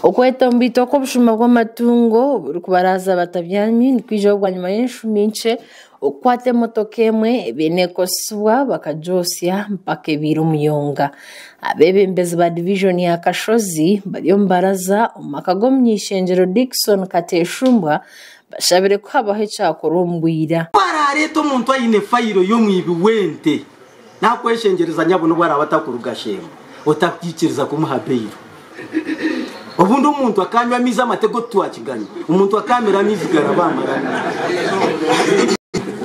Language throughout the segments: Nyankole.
Okwetomboita okw'obushuma bw'amatungo oburikubaraaza batabyami nikwijaho bwanyima y'enshumi nkye okukwata emotoka emwe ebaire neekozesibwa bakagyosya mpaka ebaire omuyonga. Abeebembezi ba divijoni ya Kashozi bari omu baraza omu maka g'omuny'eishengyero Dickson Kateshumbwa bashabire ku habaho ekyakorwa omu bwira. Ku araareete omuntu aine fayiro y'omwibi w'ente, Nakweshengyereza nyabo nobu araabe atakuruga Sheema, otakwikiriza kumuha bail. Obundi omuntu akanywa amaizi amatego titwakiganya, omuntu akamira amaizi garaba aha maraka.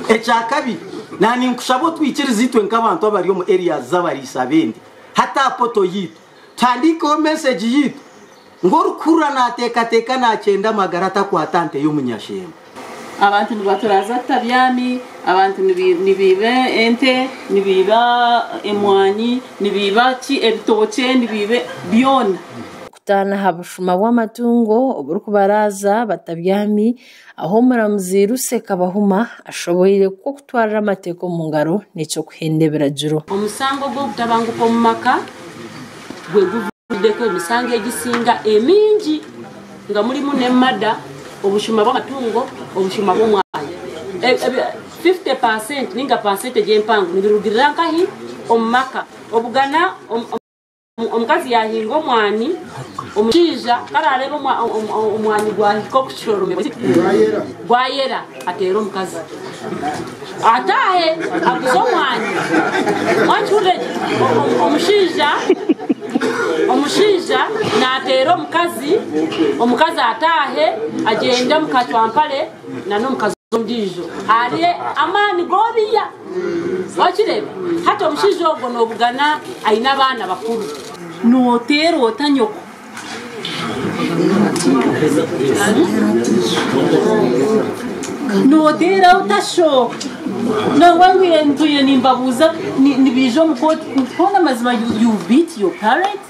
Ekyakabiri, naninkushaba otwikirize itwe nkabantu abari omu areas z'abariisa b'ente, hati aha portal yitu, tuhandiikeho message yitu ngu orikuhurira nateekateeka nakyenda amagara atakwata nte y'omunyasheema. Abantu nibaturaza tutabyami, abantu nibiiba ente, nibiiba emwanyi, nibiiba ki ebitookye, nibiiba byona. Kutaana aha bushuma bw'amatungo oburikubaraaza batabyami ahu omuramuzi Lucy Kabahuma ashoboire ku okutwarira amateeka omu ngaro n'eky'okuhenda ebiragiro. Omusango gw'obutabanguko omu maka gwe guvuddeko emisango egisinga emingi nga murimu n'emada, obushuma bw'amatungo, obushuma bw'omwanya. 50 paasenti ninga paasentegi empango nibirugirira nkahi? Omu maka. Obugana omukazi yaahinga omwani, omushaija ku araareebe omwani gwahika okushoromebwa gwayera ateere omukazi. Ataahe aguze omwani. Mwakihurira ekyo? Omushaija omushaija naateera omukazi, omukazi ataahe agyende omu kacwampare n'omukazi ondiijo arye amaani g'oriya. Wakireeba? Hati omushaija ogwo noobugana aine abaana bakuru. Nooteera ota nyoko? Nooteera ota sho? Nangwa ngwire ntwire nimbabuuza nibaija omu kooti hoona amazima you beat your parent?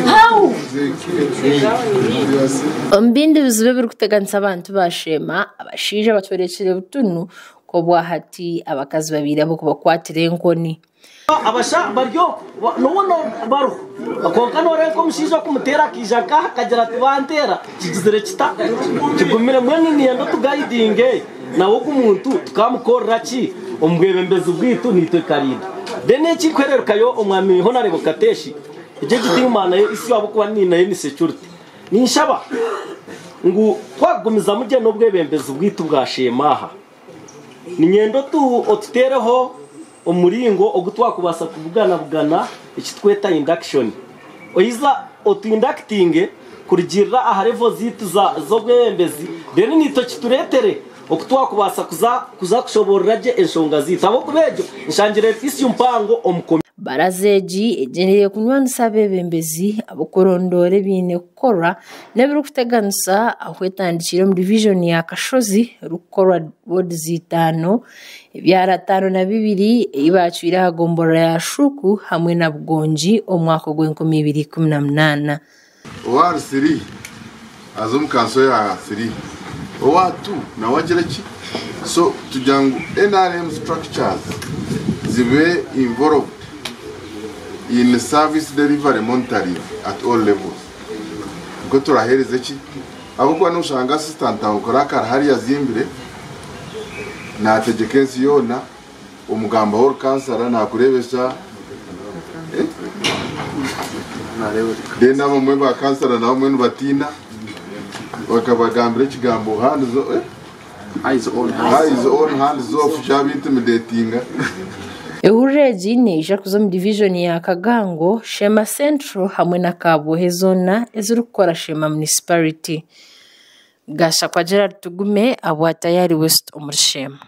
How? Omu bindi bizibu ebirikuteganisa abantu ba Sheema, abashaija batworekire butunu ku obwahati abakazi babaire ab'okubakwatira enkoni. Abasha bari okwo noona bariho kwonka nooreeba nk'omushaija okumuteera akaija nk'aha akagira ati banteera kigizire kita kigumire mbwenu niinyenda otugayidinge nawe ogu muntu tukamukorera ki omu bwebembezi bwaitu naitwe nka riida then ekirikuhererukayo omwami Honarebo Kateshi egyo egitiima nayo issue ahabw'okuba nayo ni security ninshaba ngu twakugumizamu gye n'obwebembezi bwaitu bwa Sheema aha Niinyenda otuteereho omuringo ogu twakubaasa kubuganabugana eki tweta induction. Oiza otu-inductinge kurugiirira aha level zaitu z'obwebembezi then naitwe kitureetere oku twakubaasa kuza kushoboorora gye enshonga zaitu ahabw'okuba egyo nshangire eri issue mpango omu community. Baraza egi egyendereire kunywanisa abeebembezi ab'okurondoora ebiine kukorwa n'ebirikuteganisa ahu etandikiire omu divijoni ya Kashozi erikukorwa woodizi itaano, ebyaro 52 ei baacwire aha gomborora ya Shuuku hamwe na Bugongi omu mwaka ogw'enkumi ibiri ikumi na munaana. Owa siri aza omu kanso ya siri, owa tu nawe agira ki? So tugira ngu nrm structures zibe involved in service delivery monitoring at all levels. Nikwo turahereze ki? Ahabw'okuba noshanga assistant town clerk ari hariya azimbire nategyeka ensi yoona, omugambaho ori kansara nakurebesa eh? Then abamwe ba kansara nabo mbwenu batiina bakabagambira ekigambo hands eh? Eyes on hands off kyaba intimidatinga. Ehurura egi neija kuza omu divijoni ya Kagango, Sheema Central hamwe na Kabwohe zoona ezirikukora Sheema Munisiparite. Gashakwa Gerald Tugume abwa Tayari West omuri Sheema.